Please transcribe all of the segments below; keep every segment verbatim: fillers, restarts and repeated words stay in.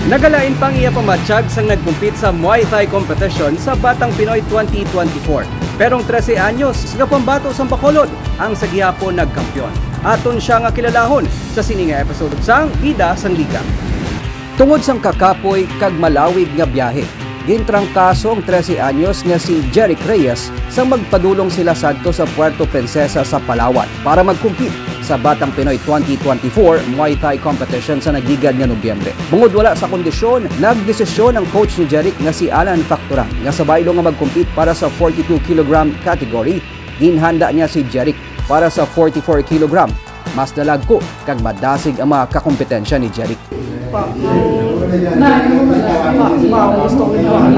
Nagalain pa ang iya pamatyag sang nagkumpit sa Muay Thai competition sa Batang Pinoy twenty twenty-four. Pero ang trese anyos nga pambato sang Bacolod ang sa gihapon nagkampiyon. Aton siya nga kilalahon sa sini nga episode sang Bida sang Liga. Tungod sang kakapoy kag malawig nga biyahe, gintrangkaso ang trese anyos nga si Jeric Reyes sang magpadulong sila sadto sa Puerto Princesa sa Palawan para magkumpit sa Batang Pinoy twenty twenty-four Muay Thai competition sa nagligad nga Nobyembre. Bungod wala sa kondisyon, nagdesisyon ang coach ni Jeric nga si Alan Factoran nga sa baylo nga magkumpit para sa forty-two kilogram category, ginhanda niya si Jeric para sa forty-four kilogram. Mas dalagko kag madasig ang mga kakompetensya ni Jeric. Pa, pa, pa, gusto ko yung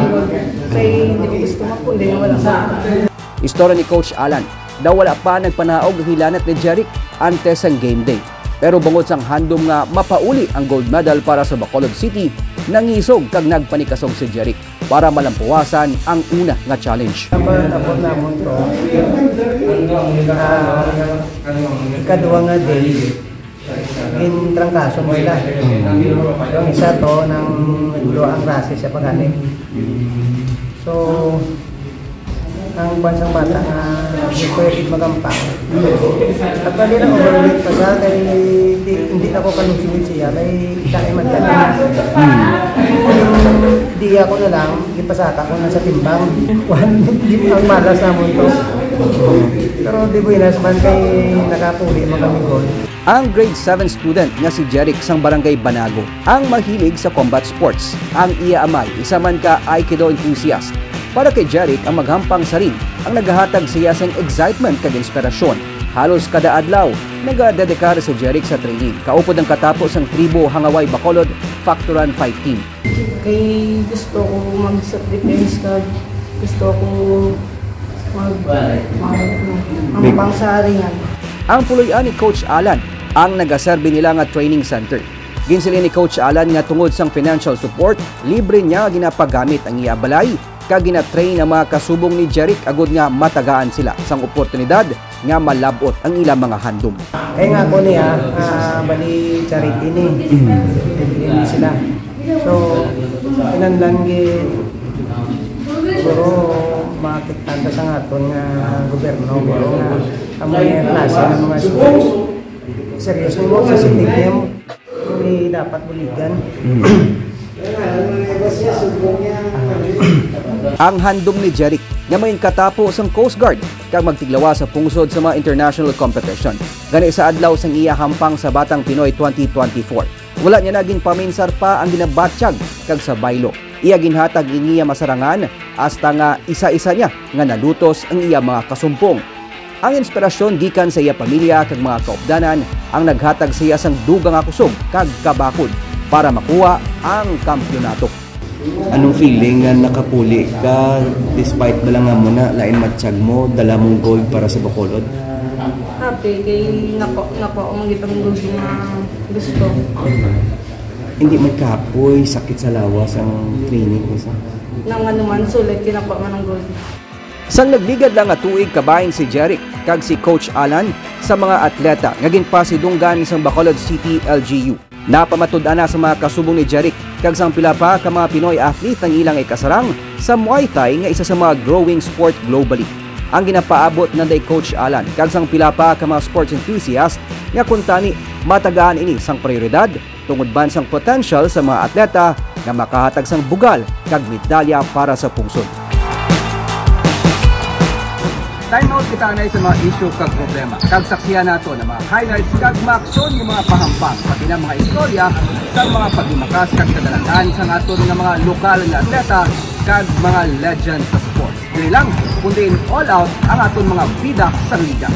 kay hindi ko gusto mapundi, wala sa Istorya ni Coach Alan, daw wala pa nagpanaog ang hilanat ni Jeric antes sang game day. Pero bangod sang handom nga mapauli ang gold medal para sa Bacolod City, nangisog kag nagpanikasog si Jeric para malampuwasan ang una nga challenge. Dapat, dapat namon to. Ah, ikaduha nga day, gintrangkason sila. So, ang isa to, nang duha ang rases siya pagani. So, ang kwan sang bata nga gusto yung magampang. At pwede na overweight pa siya, kay di, hindi na ko kalusuit siya, kay dahil man ka. Di ako na lang, ipasaka ko na sa timbang. Kwan, di ang malas namon to. Pero di buenas man kay nakapuli, magkamigol. Ang grade seven student nga si Jeric sang Barangay Banago ang mahilig sa combat sports. Ang iya amay, isa man ka Aikido enthusiast. Para kay Jeric, ang maghampang sa ring ang nagahatag sa iya sang excitement kag inspirasyon. Halos kada adlaw, nagadedikar si Jeric sa training, kaupod ang katapo sang Tribo Hangaway Bacolod Factoran Fight Team. Kay gusto ko mag-self-defense kag gusto ko mag-, mag-, mag-, hampang sa ringan. Ang puloy-an ni Coach Alan ang nagaserbi nila nga training center. Ginsiling ni Coach Alan nga tungod sang financial support, libre niya ginapagamit ang iya balay kag ginatrain ang mga kasubong ni Jeric agud nga matagaan sila sang oportunidad nga malab-ot ang ilang mga handom. Kay nga ako niya, ah, bali charity ni. Hindi sila. So, kinahanglan gi-, siguro makita ta sa aton nga gobyerno, siguro nga amo yung klase ng mga sports. Seryoso mo sa sitting mo. May dapat buligan. Ang handom ni Jeric nga mangin katapo sang Coast Guard kag magtiglawa sa pungsod sa mga international competition. Gani sa adlaw sang iya hampang sa Batang Pinoy twenty twenty-four, wala niya na ginpaminsar pa ang ginabatyag kag sa baylo. Iya ginhatag ang iya masarangan hasta nga isa-isa niya nga nalutos ang iya mga kasumpong. Ang inspirasyon gikan sa iya pamilya kag mga kaupdanan ang naghatag sa iya sang dugang nga kusog kag kabakod para makuha ang kampiyonato. Anong feeling nga nakapuli ka despite ba lang nga mo na lain matsyag mo, dala mong gold para sa Bacolod? Happy kay nako, nako ang gitang gold nga gusto. Hindi man kapoy, sakit sa lawas ang training, isa. Nang ano man, sulit, kinako man ang gold. Sang nagligad lang nga tuig kabahin si Jeric kag si Coach Alan sa mga atleta nga ginpasidunggan sang Bacolod City L G U. Napamatud-an na sa mga kasubong ni Jeric kag sang pila pa ka mga Pinoy athlete ang ilang ikasarang sa Muay Thai nga isa sa mga growing sport globally. Ang ginapaabot na day Coach Alan kag sang pila pa ka mga sports enthusiast nga kuntani matagaan ini sang prioridad tungod man sang potential sa mga atleta nga makahatag sang bugal kag medalya para sa pungsod. Time out kita anay sa mga isyu kag problema. Kag saksihan nato ang mga highlights kag mga aksyon nga mga pahampang, pati na mga istorya sa mga paghimakas kag kadalagan sa aton nga mga lokal nga atleta kag mga legends sa sports. Diri lang, kundi in all out ang aton mga bida sa liga.